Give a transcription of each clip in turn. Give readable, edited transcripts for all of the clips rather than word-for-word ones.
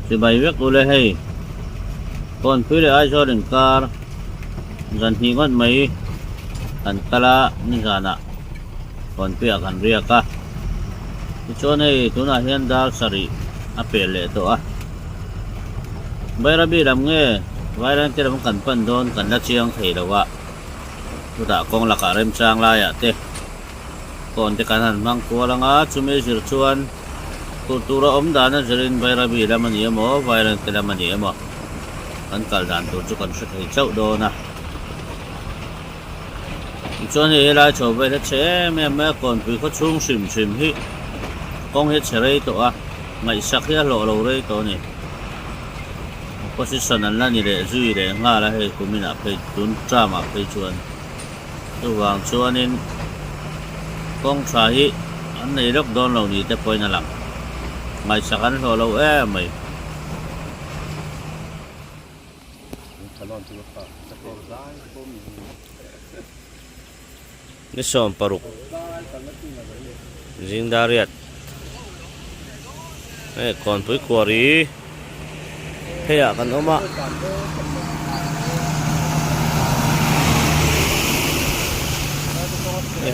Chibai vek ule hei Kawnpui leh Aizawl inkar zan hnih ngawt mai kan kal a nizanah Kawnpuiah kan riak a tichuan hei tunah hian dar sarih a pel leh tawh a Bairabi lam nge Vairengte lam kan pan dawn kan la chiang thei lo a chutah kawng lakah remchang laiah te Kawn te kan han hmang kual ang a, chumi zir chuan tur tura awm dan a zirin Bairabi lam a ni emaw, Vairengte lam a ni emaw kan kal dan tur chu kan hre thei chauh dawn a. Tichuan hei helai chho vel hi a chhe em em mai a, kawnpui khaw chhung hrim hrim hi kawng hi a chhe rei tawh a, ngaihsak hi a hlawh lo rei tawh a ni. Opposition an la ni leh zui leh nghal a hei kuminah phei tun term ah phei chuan. Chuvang chuanin kawng tha hi an nei lawk dawn lo ni te pawhin a lang. Ngaihsak an hlawh lo em mai. Ni 16 Zingdariat hei Kawnpui Quarry pheiah kan awm a.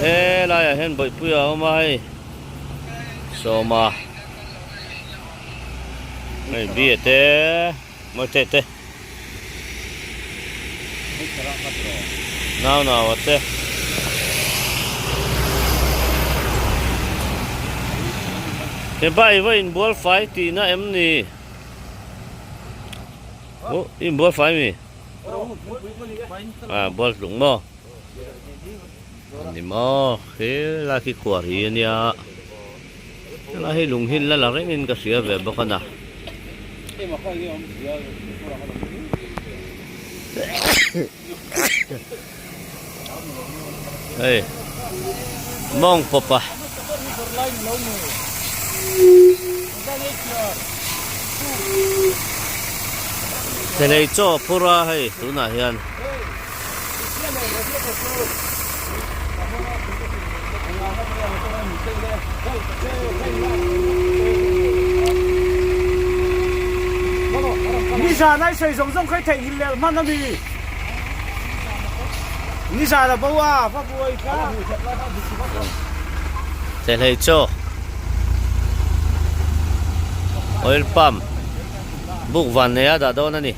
He laiah hian bawihpui a awm a hei sawma hei bia te mawite te nau nau a te he bai va inbual fai tihna em ni oh inbual fai mi ah bual tluk maw ni maw he lai khi khuar hi ania helai hi lung hi la la rengin ka hria ve bawk a na hei mawng pawpa Thelei chaw a phur a hei tunah hian. Nizan ai sei zawng zawng kha i theihnghilh leh hman a mi. Nizan a bo a va buai kha. Thehlei chaw oil pump buk van nei a dah dawn a ni.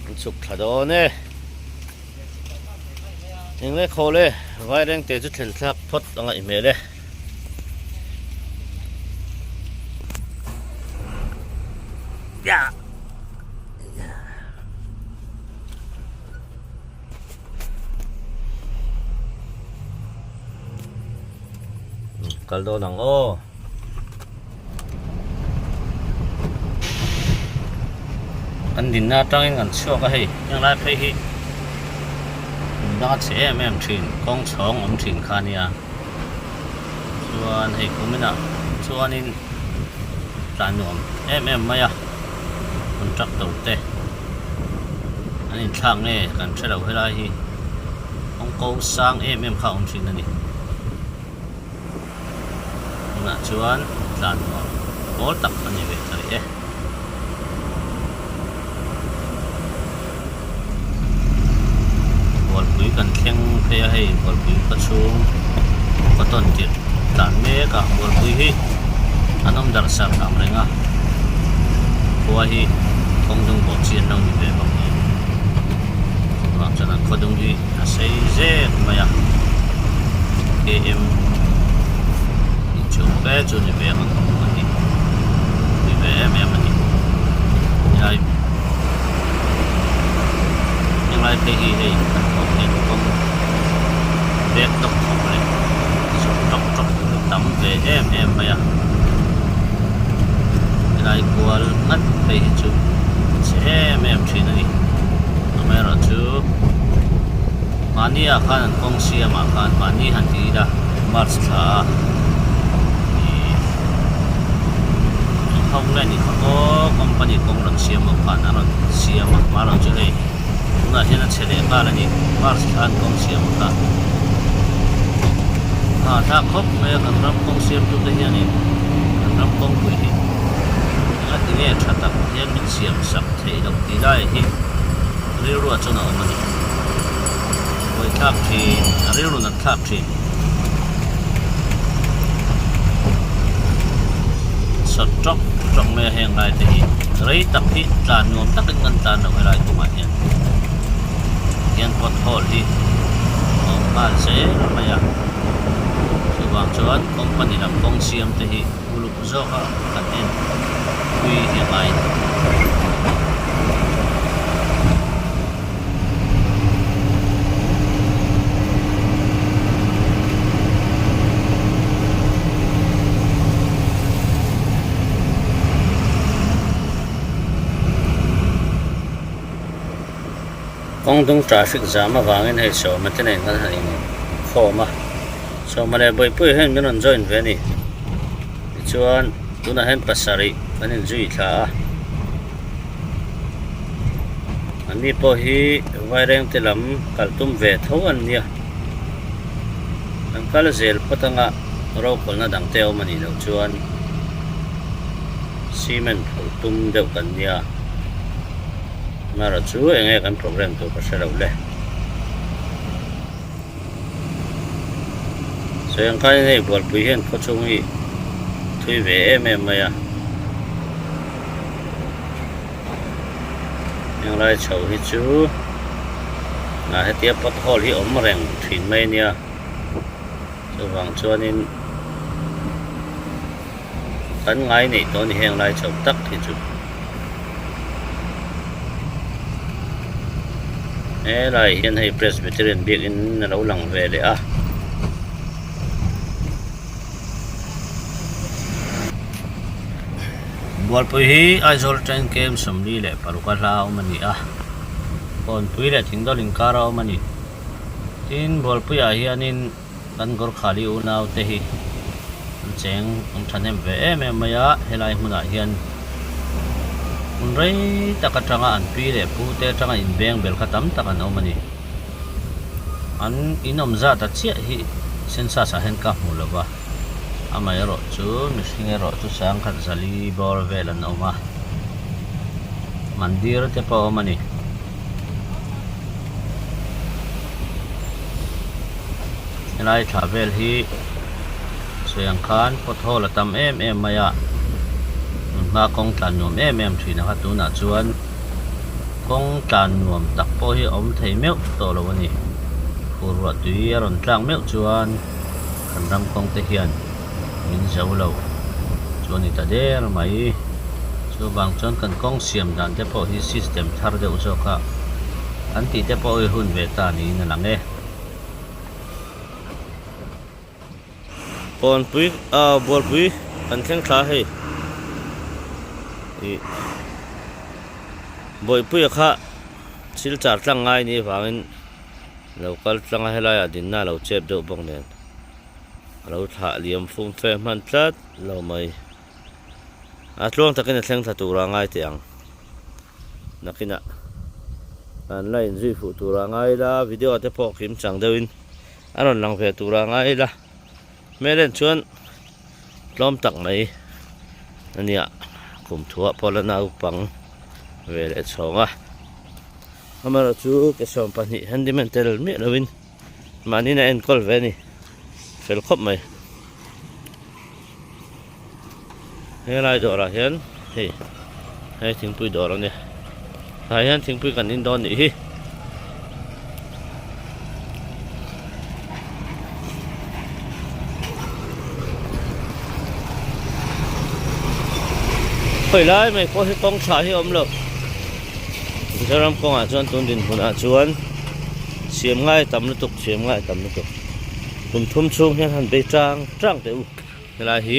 An chhuk thla dawn e. Eng le khaw le vaireng te chu thlen thlak phawt a ngaih hmel e. Kal dawn ang aw. Kan dinna atangin kan chhuak a hei heng lai phei hi hmun danga chhe em em thin kawng chhawng awm thin kha ania chuan hei kuminah chuanin tlan nuam em em mai a contractor te an inthlak nge kan hre lo helai hi kawng ko sang em em kha a awm thin a ni. Tunah chuan tlan nuam pawl tak a ni ve ta rih e. Bualpui kan thleng phei a hei bualpui ka chhung ka tawn tirh tlan mek a bualpui hi an awm darh sarh ang reng a khua hi kawng dung pawh chi an lo ni ve bawk nen chuvang chuan an khaw dung hi a sei zek mai a km tih chu fe chu ni ve ang a ni ni ve em em a ni helai helai phei hi hei kan thawk hian kawng bag tawk thawk leh sawm tawk tawk tam ve em em mai a helai kual ngat phei hi chu chhe em em thin a ni amaherawhchu mahni ah khan an kawng siam ah khan mahni han ti ila march thla a ih. ho nge ni kha aw company kawng rawn siam ho khan a rawn siam a hmar chu hei tunah hian a chhe leh nghal a ni march thla an kawng siam kha ha thlak khawp mai a kan ram kawng siam tu te hianin kan ram kawngpui hi enga ti nge tha tak hian min siam sak theih loh tih lai hi rilruah chuan a awm a ni buaithlak thin a rilru nat thlak thin sawt tawk tawk mai a heng lai te hi rei tak hi tlan nuam takin kan tlan lo helai kawngah hian hian pothole hi a awm nghal zel mai a chuvang chuan company lam kawng siam te hi uluk zawk a kan en pui hi a ngai a ni. Kawng dung traffic jam avangin hei sawma te nen kan han inkhawm a sawma leh bawihpuia hian min rawn join ve a ni tichuan tunah hian pasarih kan inzui thla a. Anni pawh hi vairengte lam kal tum ve tho an nia. An kal zel phawt anga rokhawlna dang te a awm a nih loh chuan cement phurh tum deuh kan nia. Amaherawhchu chu eng nge kan program tur ka hre lo le. Sawi ang khanin hei Bualpui hian khawchhung hi thui ve em em mai a. Heng lai chho hi chu ah hetia pothole hi awm reng thin mai ania chuvang chuanin kan ngai neih tawh a ni heng lai chho tak hi chu helai hian hei Presbyterian biakin a lo lang ve leh a. Bualpui hi Aizawl atangin kem 46 a hla a awm a ni a, Kawnpui leh Thingdawl inkar a awm a ni. Tin, Bualpuiah hianin kan Gorkhali unau te hi an cheng an thahnem ve em em mai a, helai hmunah hian hmun rei tak atanga an pi leh pu te atanga inbeng bel kha tam tak an awm a ni. An inawm zat a chiah hi census ah hian ka hmu lo va. Amaherawh chu mihring erawh chu sangkhat zali bawr vel an awm a, mandir te pawh a awm a ni. Helai thla vel hi sawi ang khan pothole a tam em em mai a, hmunhma kawng tlan nuam em em thin a kha tunah chuan kawng tlan nuam tak pawh hi a awm thei meuh tawh lo a ni. Fur ruah tui a rawn tlak meuh chuan. Kan ram kawng te hian min zo lo chu a ni ta der mai. Chuvang chuan kan kawng siam dan te pawh hi system thar deuh zawk a an tih te pawh hi hun ve ta niin a lang e. Kawnpui ah bualpui kan thleng thla hei ih bawihpuia kha silchar tlang ngai ni vangin. Lo kal tlang a helaiah dinna a lo chep deuh bawk nen a lo thlah liam fum fe hman tlat lo mai. A tluang takin a thleng thla tura ngai teh ang. Nakinah an la inzui fuh tura ngai ila video ah te pawh kim chang deuhin a rawn lang ve tura ngai ila. Hmel en chuan tlawm tak mai a nia kum thuah pawh la naupang ve leh chhawng a. Amaherawh chu ke 12 handyman tel miah lovin mahniin a enkawl ve a ni fel khawp mai. Helai dawrah hian hei hei thingpui dawr a nia tah hian thingpui kan in dawn nih hi. Khawi lai mai pawh hi kawng thlah hi a awm lo. Mizoram kawngah chuan tun dinhmunah chuan siam ngai tam lutuk siam ngai tam lutuk kum thum chhung hian han bei tang tang teh u helai hi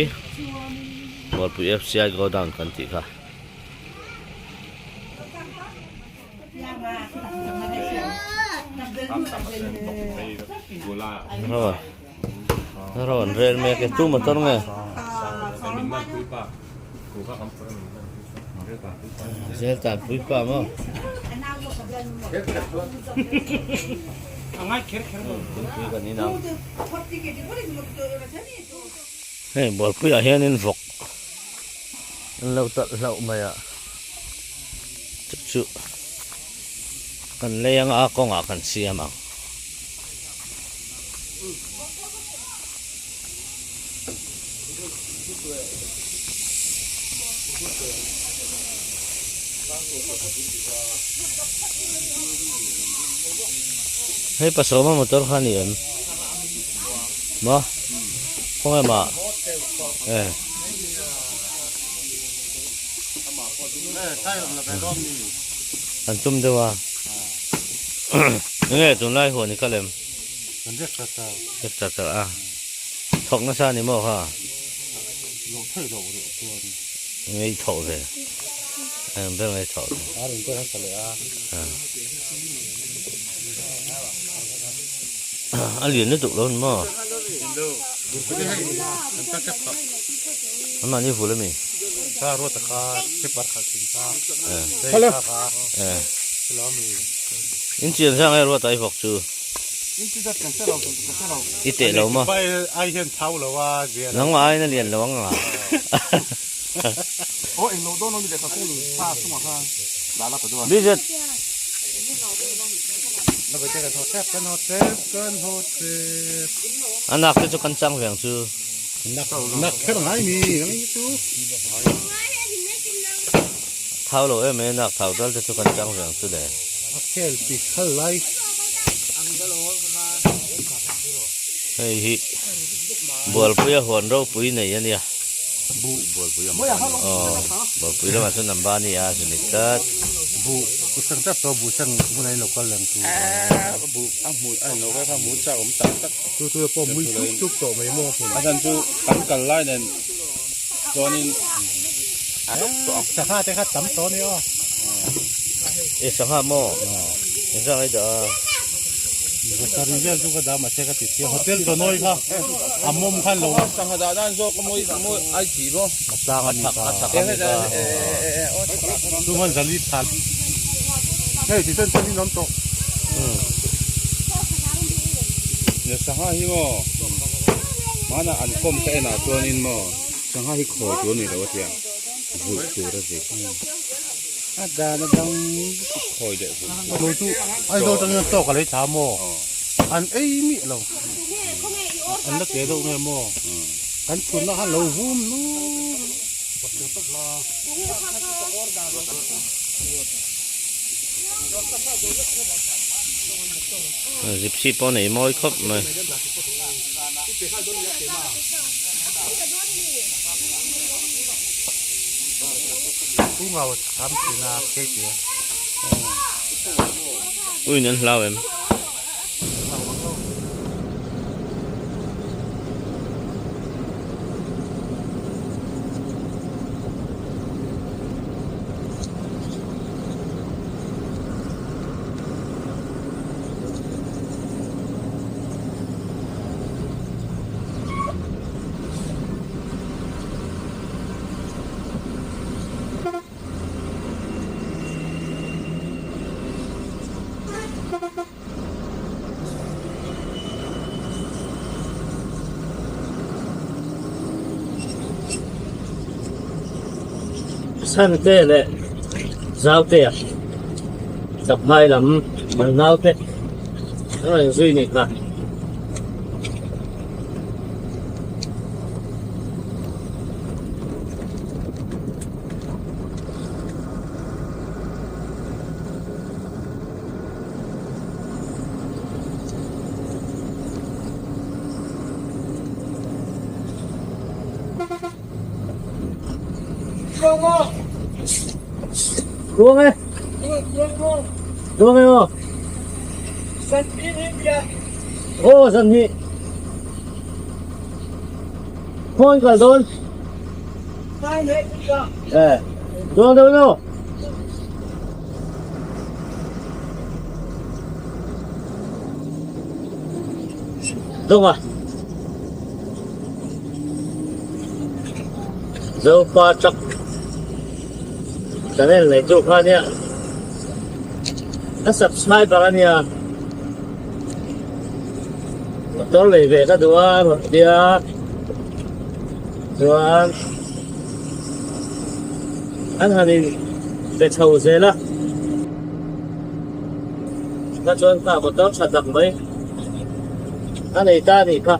Mualpui F_C_I godown kan tih kha. Rawn rel mek e tu motor nge. Zel tan pui pa maw. Thingpui kan in ang. Hei bualpuiah hianin vawk an lo talh hlauh mai a chu chu kan lei anga kawngah kan siam ang. Hei pasawma motor kha a ni em? Maw? Khawnge mah? E. An tum deuh a. Enge tunlai huan i kal em? Kan rek ta char. Rek ta char a. Thawk nasa a ni maw kha? Loh theih loh rih chuan. Ngei thawh ve. Eng ber ngei thawh ve. A rin ber a tha leh a. A lian lutuk lo ni maw? An mahni vul ami? Kha ruat a kha paper khalh thin kha. Hello. In chian zang e ruat a i vawk chu. I teh lo maw? Nangmah aiin a lian lo ang a. Bizet. A nak te chu kan chang ve ang chu. Thau lo em em a, thau dal te chu kan chang ve ang chu le. A khel ti khal lai. Hei hi Bualpuia huan ropui nei a nia. Buh Bualpui a Aw Bualpui lamah chuan an ba nia a ni tlat. Buh u sang tap tawh buh sang hmun a in lo kal lang chu. Buh a hmu a in lo kal kha hmu chak awm tak tak. Chu chu pawh mui chup chup tawh mai maw hmun. A chhan chu kan kal lai nen chuanin Sangha te kha tam tawh a ni aw. E sangha maw? Engzah ngai dah a? Zachary vel chu ka dah mahse ka ti chiang. Hotel Donoy kha a mawm khan lo. Sangha dah dan zawk a mawi mawi ai chi maw? A tlang a ni kha. A chak a ni kha. Chu hman zali than. Hei ti chuan chuan in awm tawh. Sangha hi maw? Hmanah an kawm ka enah chuanin maw? Sangha hi khawi tur a ni lo a tia, vulh tur a zi. A dan a dang khawi leh vulh tur. Lo chu Aizawl atangin an tawk a lei thla maw? An ei miah lo. An la ke deuh nge maw? Kan chhunna khan lo vum hlur. Gypsy pawh nei mawi khawp mai. Uin an hlau em? Sante leh Zaute a Chapnai lam an naute an rawn zui nih kha. Ruang e. Ruang e aw. Aw zan hi. Khawi kal dawn. Eh. Ruang dawn aw. Dawng a. Zopa truck. Channel neitu kha nia ka subscriber a nia motor lei ve ka duh a rawn tia chuan an han in be chho zel a ka chuan kha motor tha tak mai a nei ta a nih kha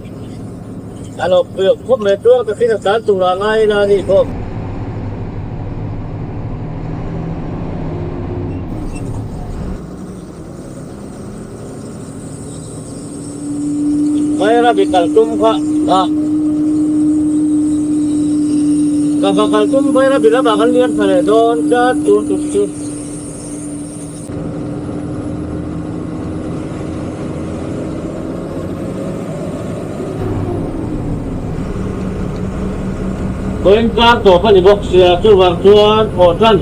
a lo pui khawp mai tluang takin a tlan tur ah ngai ila a nih pawh. Bairabi kal tum kha a ka va kal tum Bairabi lamah kan lian thla leh dawn tlat tur tur chu. Vawiin kar tawp a ni bawk sia chuvang chuan thawh tan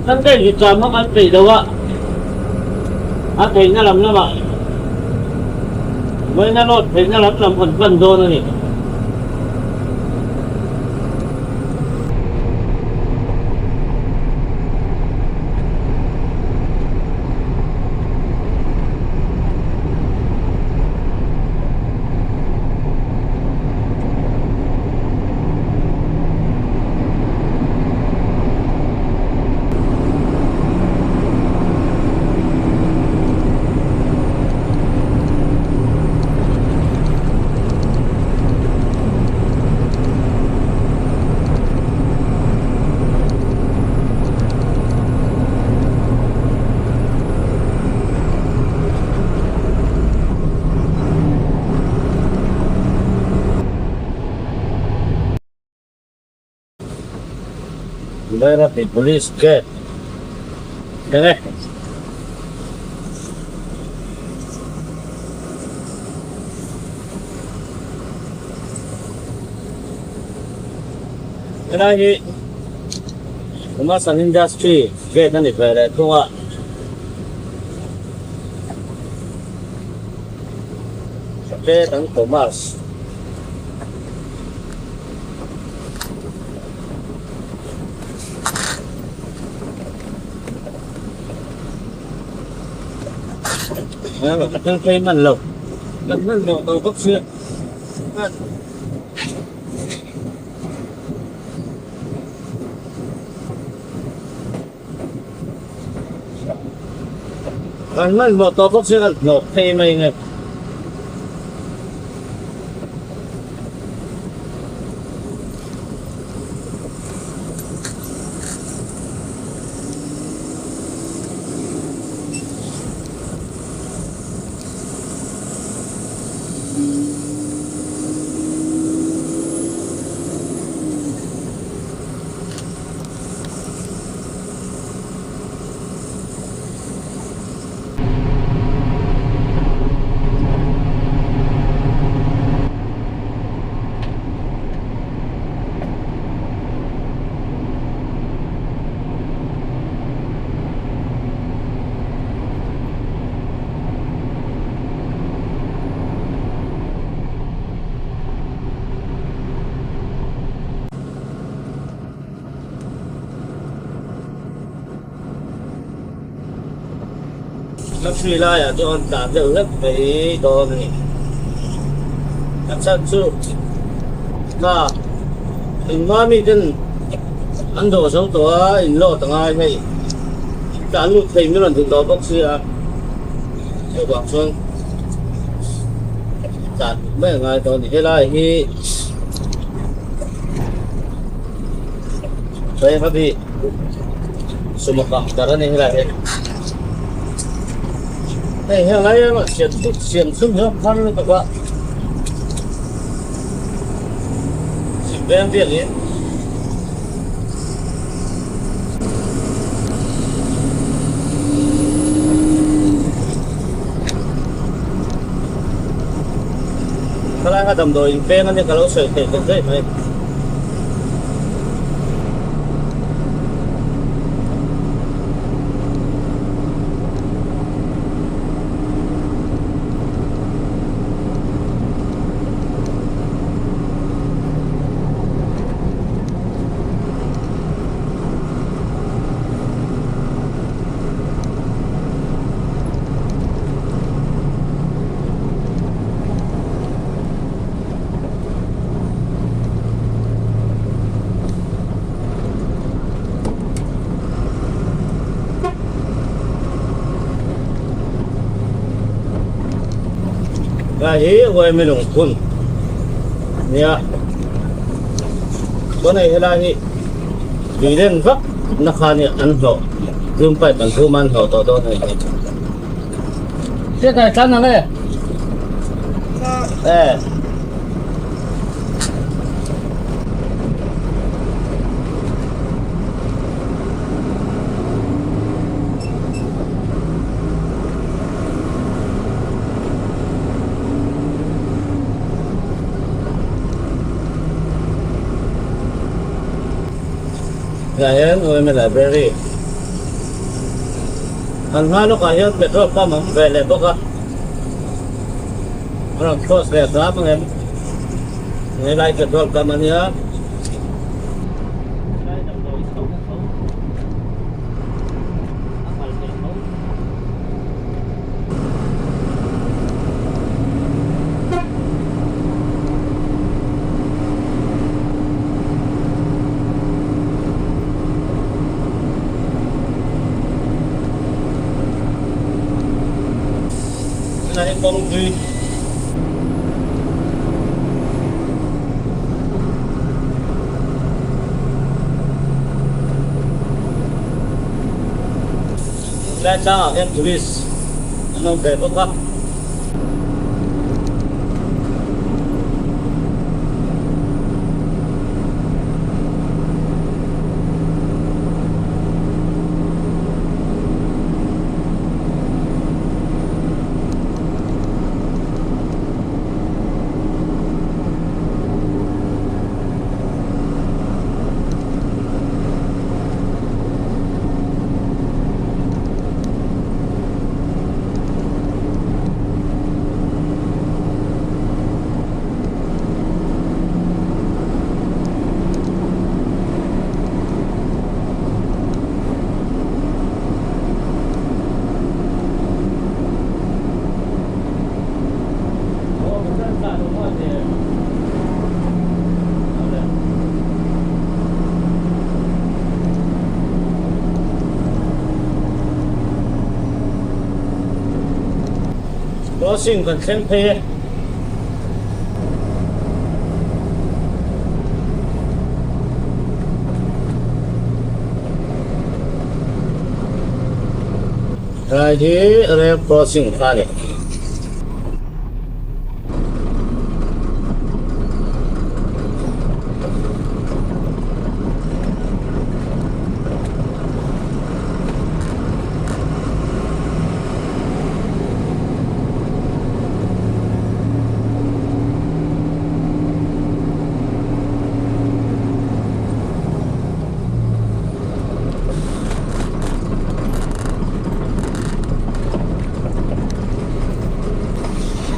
Sunday hi cham a kan peih lo a, a theihna lam lamah vawiin a load theihna lam lam kan pan dawn a ni. Bairabi Police Gate thleng e. Helai hi Umasan Industry Gate a ni ve leh thung a. Trade and Commerce. Ka thil phei hman lo kan hman lo tawh bawk sia. Kan hmanhmawh tawh bawk sia kan hnawk phei mai nge. Lafri laiah chuan tlan deuh hlek mai dawn a ni. A chhan chu hna engmah miten an dawh zo tawh a, in load a ngai hei. Tlan lut thei min rawn dil tawh bawk sia, chuvang chuan tlan mai a ngai dawn a ni. Helai hi. Bairabi sumo counter a ni helai hi hei helai erawh siam chu siam chhun hian phar lutuk a chhim veng biakin. Khalainga damdawi in peng ania ka lo sawi theih ta daih mai. Helai hi Uaimi lungphun nia chuan hei helai hi tui len vak na kha nia an hlawh zoom pipe an phum a an hlawh tawh dawn a ni. Helai hian OMA Library an hma lawkah hian petrol pump a awm ve leh bawk a a rawn cross leh hram ang em helai petrol pump a nia. Tunah hi kawngpui Helai tlangah hian police an awm ve bawk a. Crossing kan thleng phei e. Helai hi rail crossing kha a ni.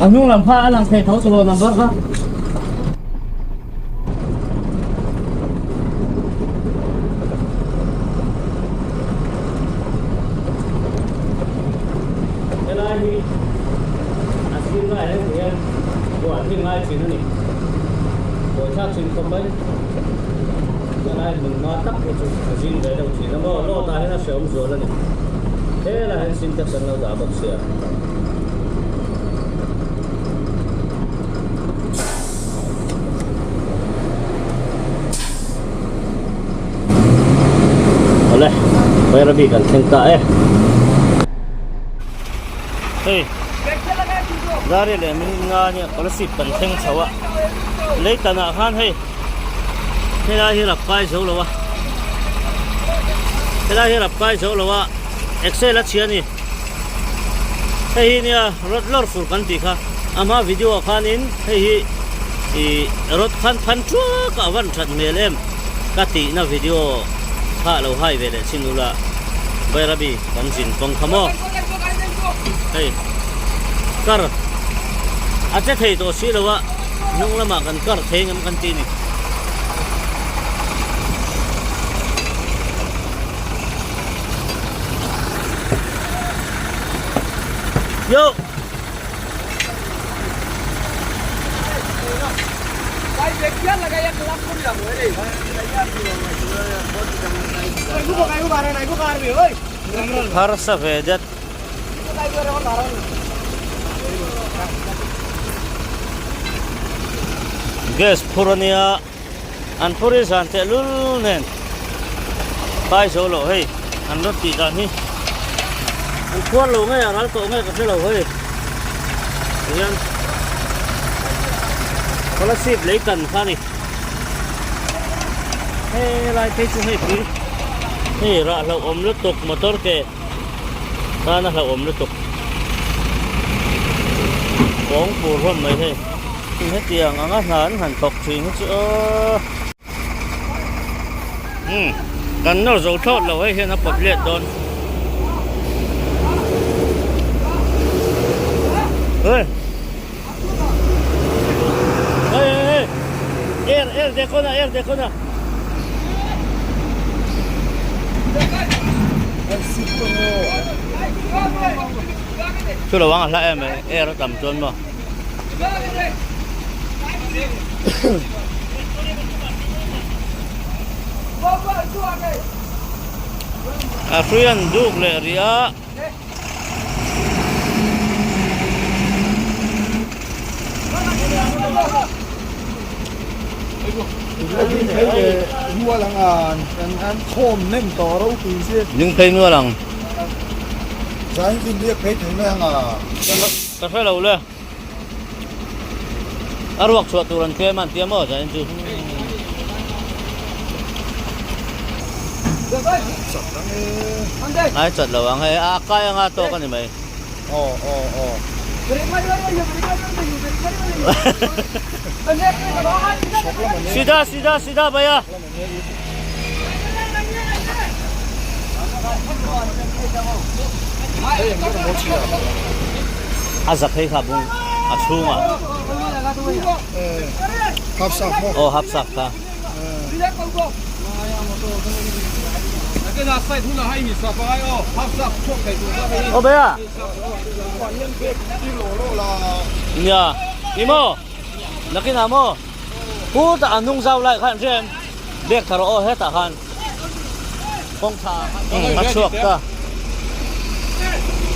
A hnung lam kha a lang thei tho tawh lo number kha. Helai hi a zing lai reng hian buah hi ngai thin a ni. Buaithlak thin khawp mai. Helai hmun hma tak hi chu a zing ve deuh thin a maw? Road ah hian a hrehawm zual a ni. Helai hian sintex an lo dah bawk sia. Awle, Bairabi kan thleng ta e. Hei, Zari leh minute nga nia Kolasib kan thleng chho a. Lei tanah khan hei, helai hi rap kai zo lo a. Helai hi rap kai zo lo a, Excel a chhia a ni. Hei hi nia rod lawr fur kan tih kha a hma video ah khanin hei hi ih rod khan phan thuak a van that hmel em ka tihna video kha lo hai ve leh chin ula Bairabi kan zin kawng kha maw hei car a che thei tawh si lo a hnung lamah kan car thei ngam kan ti ni. Yo. Harsa ve det. Gas phur ania an phur hi zan teh lul nen kai zo loh hei an rawn tih dan hi an khuar lo nge a ral tawh nge ka hre lo hei tihian scholarship lei kan kha a ni helai phei chu hei pui hei rah hlauhawm lutuk motor ke tana hlauhawm lutuk kawng pur hlawm mai hei hetiang anga hna an han thawk thin hi chu aw umm kan nawr zo thlawt lo hei hian a pawt let dawn hey hey hey air air dekho na air dekho na Chu lo ang a hla em e air a tam chuan maw. A hrui an duk leh rih a. Ding phei nual ang. Ka hre lo le. A ruak chhuah tur an tlem a an tia maw zanin chu. Ai chat lo ang hei a kai anga tawk a ni mai. Sida sida sida bhaiya. A za phei kha bung a chhungah. Aw hap sak kha. Aw bhaiya. Nia emaw nakinah maw. Putah a hnung zau lai khan hriat bag thar aw hetah khan kawng tha a chhuak ta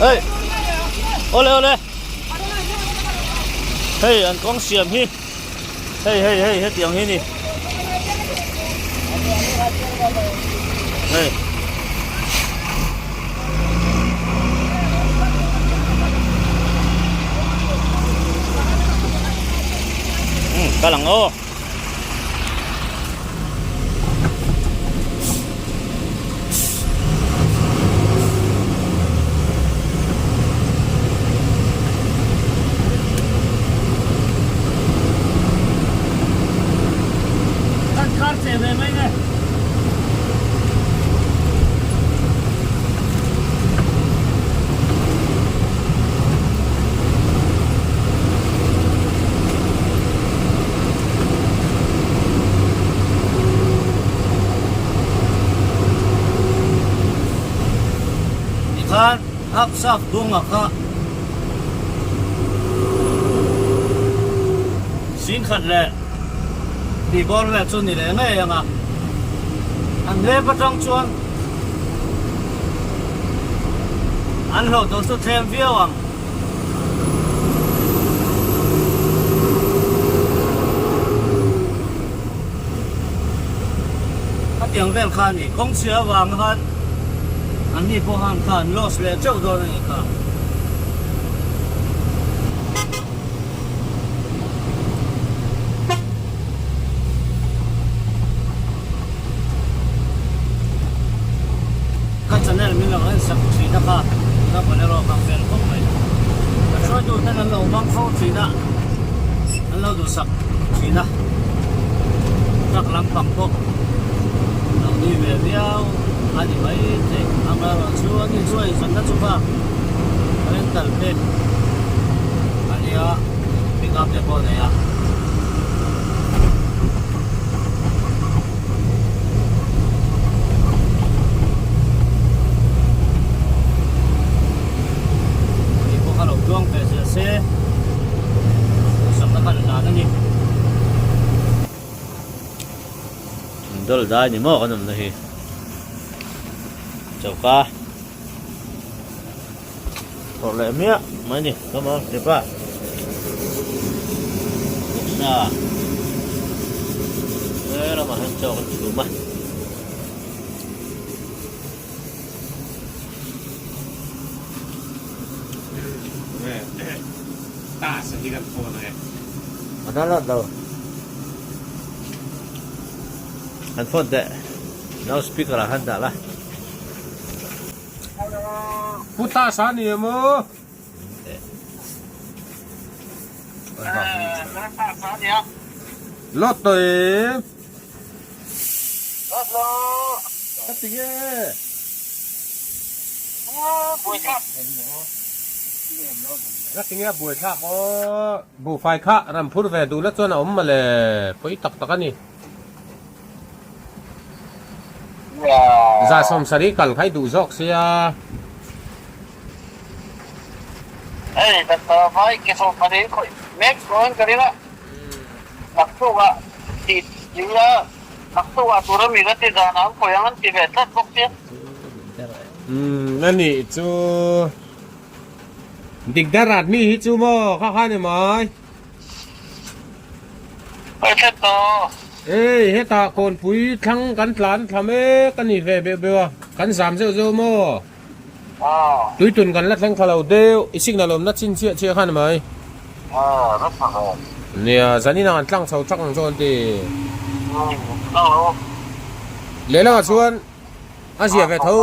hei awle awle hei an kawng siam hi hei hei hei hetiang hi ni hei. Kal ang aw. Kan khar che ve mai nge. Tikhan hapsap bunga kha singkhat leh tih bawr vel chu ni leh ngei ang a, an lep atang chuan an hlawh tur chu thlem viau ang. Khatiang vel kha a ni, kawngchhia avang khan an ni pawh khan kha an loss leh teuh dawn a ni kha. Ka channel min lo en sak thin a kha tuna bolero kha fel khawp mai. Ka hruaitu ten an lo hmang fo thin a, an lo duh sak thin a, truck lampang pawh lo nui ve viau a ni mai thei. Amaherawhchu ani chu a inzawmna chu kha rental te a nia pick up te pawh a nei a. Hei pawh kha lo tluang ve zel se duhsakna kha hlan a ni. Dawlh dai ni maw kan awmna hi choka phawrh leh hmiah mai ni come on Depa. Vawksa. He lamah hian chaw kan chhum a. A hna lat lo. Han phone teh. Loud speaker ah khan dah la. Pu Tasa ni em aw? Lawt tawh em? Lawt lo. Ka ti nge? Buaithlak. Ka ti nge a buaithlak aw. Buhfai kha ram phur ve duh la chuan a awm mawle pawi tak tak a ni. 170 kal kha i duh zawk sia. Hei kan ta vai ke sawm pahnih khawih mek dawn ka ring a, naktukah tih ila naktukah tura mi ka ti dan ang khawih ang an ti ve tlat bawk sia. Umm a nih chu Dikdarat mi hi chu maw kha kha ni mai. Khawih tlat tawh. Ei hetah kawnpui thlang kan tlan thla mek a ni ve beuh beuh a, kan zam zeuh zeuh maw. Tuitun kan la thleng thla lo deuh, i signal awmna chin chiah chiah khan mai. Nia, zanin ah an tlang chho thak ang chu an ti. Lehlamah chuan a zia ve tho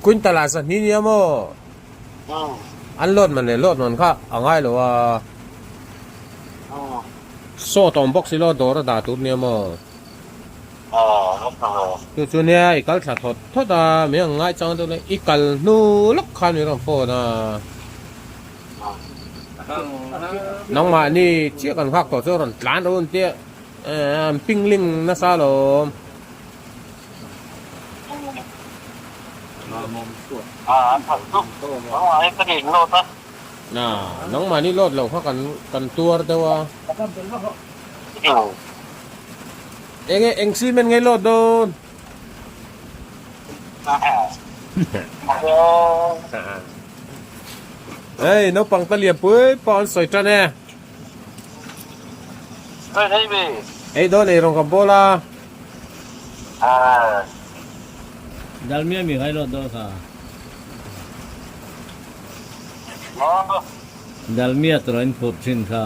quintal ah zahnih nia maw? An load man leh load man kha a ngai lo a. Sawt awm bawk si lo dawr a dah tur nia maw? Chu chu nia i kal thla thawt thawt a, min ang ngai chang deuh le, i kal hnu lawk khan min rawn phone a. Nangmahni chiah kan nghak tawh chu a rawn tlan run tia an ping ling nasa alawm. Nangmahni load lo kha kan tuar deuh a. Enge eng cement nge load dawn? Hei naupang ta lian pui pawh an sawi tan e. Ei dawn ei rawng ka bawl a. Dalmia mi ngai load dawn kha. Dalmia tawrh in phurh thin kha.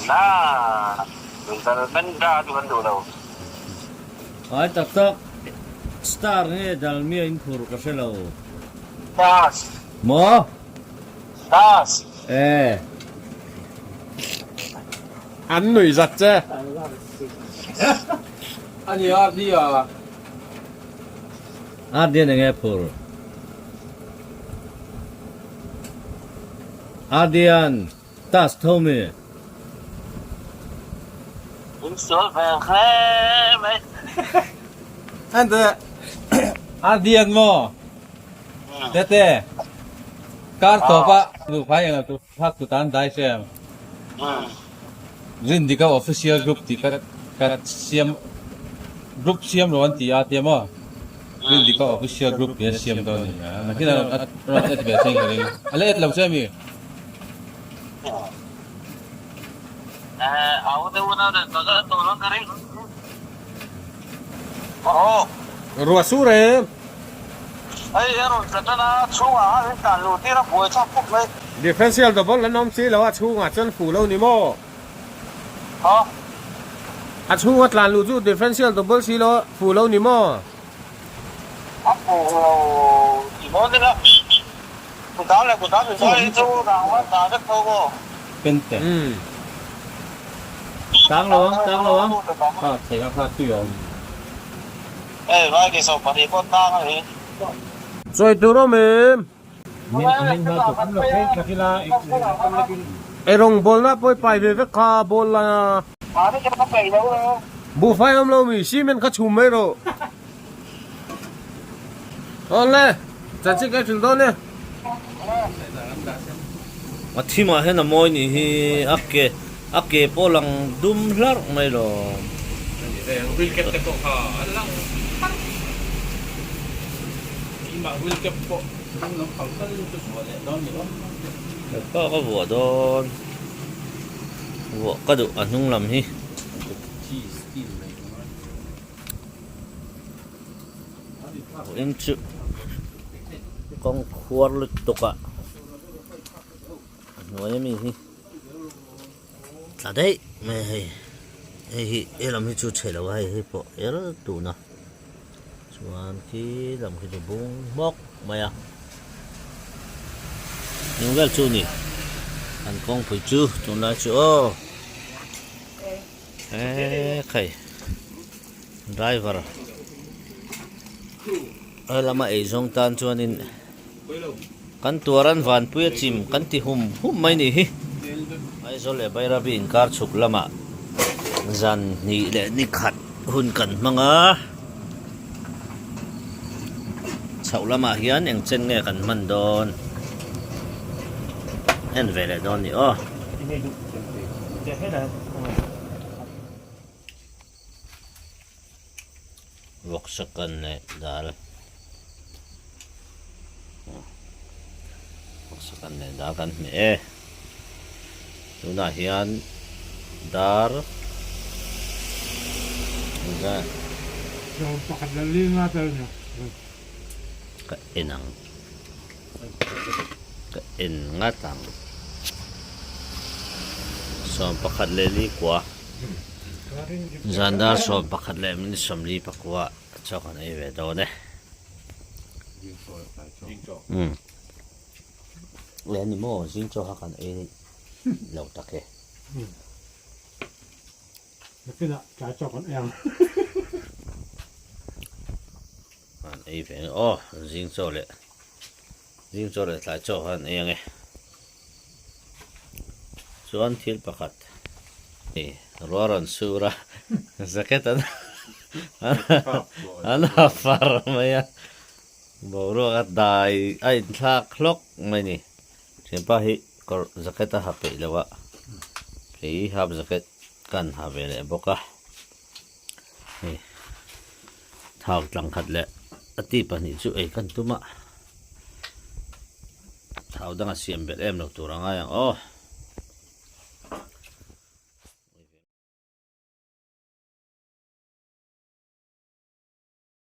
Na, dal men da chu kan duh lo. Ai tak tak, star nge dal mia in phur ka hre lo. Stars. Maw? Stars. E. An nuih zat che. Ani RD a. RD an enge phur? RD an. Tas tho mi. In sual ve hle mai. Ante a dian maw? Tete kar tawp a luhfai eng tu phak tu tan dai sem. Rindika official group tih ka ka siam group siam lo an ti a tia maw? Rindika official group tih a siam dawn a ni a. Nakin a rawn add ve thei ka ring. A la add lo che mi? Ruah sur em? Differential double an awm si lo a chhungah chuan fuh lo ni maw? A chhunga tlan luh chu differential double si lo fuh lo ni maw? Tang lo ang, tang lo ang. Chawi tur awm em? Ei rawngbawlna pawh i pai ve vek kha bawl la. Buhfai awm lo mi, cement kha chhum mai rawh. Awle, chanchin ka hrilh dawn e. A thimah hian a mawi nih hi a ke a ke pawh lang dum hlarh mai lo. Wheel cap te pawh kha a lang hlarh. Keimah wheel cap pawh dum lampang tal chu vuah leh dawn ni awm. Hepa ka vuah dawn. Vuah ka duh a hnung lam hi. In chu kawng khuar lutuk a a hnuai ami hi tla daih mai a hei hei hi helam hi chu chhe lo a hei hei pawh er tun a chuan khi lam khi chu bung hmawk mai a eng vel chu ni an kawngpui chu tunlai chu aw eee khai. Driver helama eizawng tan chuanin kan tuar an vanpui a chim kan ti hum hum mai nih hi. Aizawl leh Bairabi inkar chhuk lamah zan hnih leh ni khat hun kan hmang a, chhoh lamah hian eng chen nge kan hman dawn en ve leh dawn ni aw. Vawksa kan leh dal vawksa kan leh dal kan hmeh e tunah hian dar engzat ka en ang ka en ngat ang 11:04. Zan dar 11:49 chaw kan ei ve dawn e. Umm. Le ni maw zing chaw kha kan ei lo tak e. Nakinah tlai chaw kan ei ang. An ei ve ang aw zing chaw leh zing chaw leh tlai chaw kha an ei ang e. Chuan thil pakhat hei ruah rawn sur a jacket an an ha far mai a boruak a dai a inthlak hlawk mai a ni. Thianpa hi kawr jacket a ha peih lo a kei half jacket ka an ha ve leh bawk a hei thau tlang khat leh a ti pahnih chu ei kan tum a. Thau danga siam belh em lo tur a ngai ang aw.